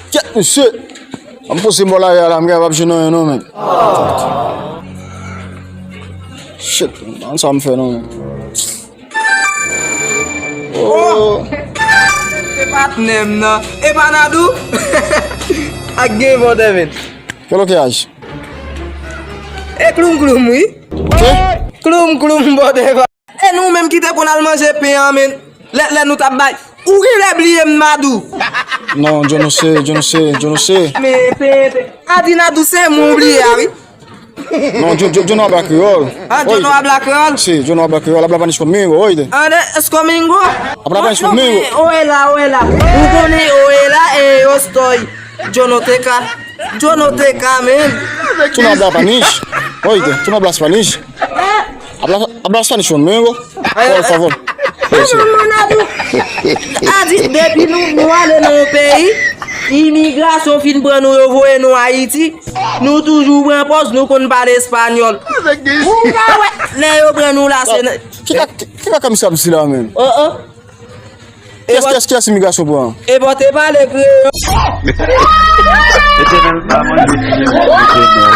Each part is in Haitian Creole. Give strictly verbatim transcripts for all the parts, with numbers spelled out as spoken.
Kèt, mesye! An m poze m bò lari a la, m gen ap jwenn anyen non, men. Shit, an sa m fè non, men. Oh! Se patnè m nan. E pa Nadou? Ak gen vòtè, men. Kèl okeyaj? E kloum kloum, wi. Ke? Kloum kloum, bòtè. E nou menm ki te konn al manje pen an, men. Lè, lè nou t ap bay. Ou genlè bliye m, Nadou. Non, John, ou se, John, ou se, John, ou se. Men, pe, pe. A di Nadou se mwen ou bliye a, wi. Non, John, John, John Wabla Kreyòl. Ah, John Wabla Kreyòl? Si, John Wabla Kreyòl. Abla pa ni konn mwen, wi. An, Escomingo? Abla pa ni konn mwen, wi. Oela, oela. Ou konnen oela e yo stoy. John O T K. John O T K, men. Tou nan Abla pa ni. Wi, tou nan Abla pa ni. Abla, Abla pa ni konn mwen, wi. Por favor. Adi, depi nou, nou ale nan yon peyi, imigrasyon fin pran nou, yo voye nou Ayiti, nou toujou pran pòz, nou konn pale espanyòl. Ou ka wè, lè yo pran nou la, se nan Ki ka, ki ka kòmsi ap di la menm? Oh, oh. Kiyès, kiyès, kiyès imigrasyon pran? E bò te pale kreyòl. Letènèl pa manje li menm, Letènèl.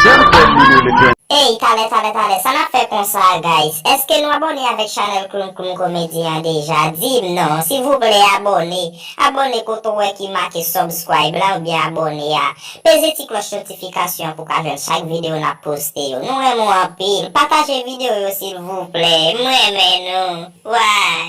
Sèl fè li menm, Letènèl. Ey, talè, talè, talè, sa n ap fè konsa, guys? Èske nou abòne avèk chanèl Kloum Kloum Komedi an deja? Di m non, silvouplè, abòne. Abòne kote w wè ki make subscribe la oubyen abòne a. Peze ti klòch notifikasyon pou w ka jwenn chak videyo n ap poste yo. Nou renmen w anpil. Pataje videyo yo, silvouplè. M renmen nou. Wa!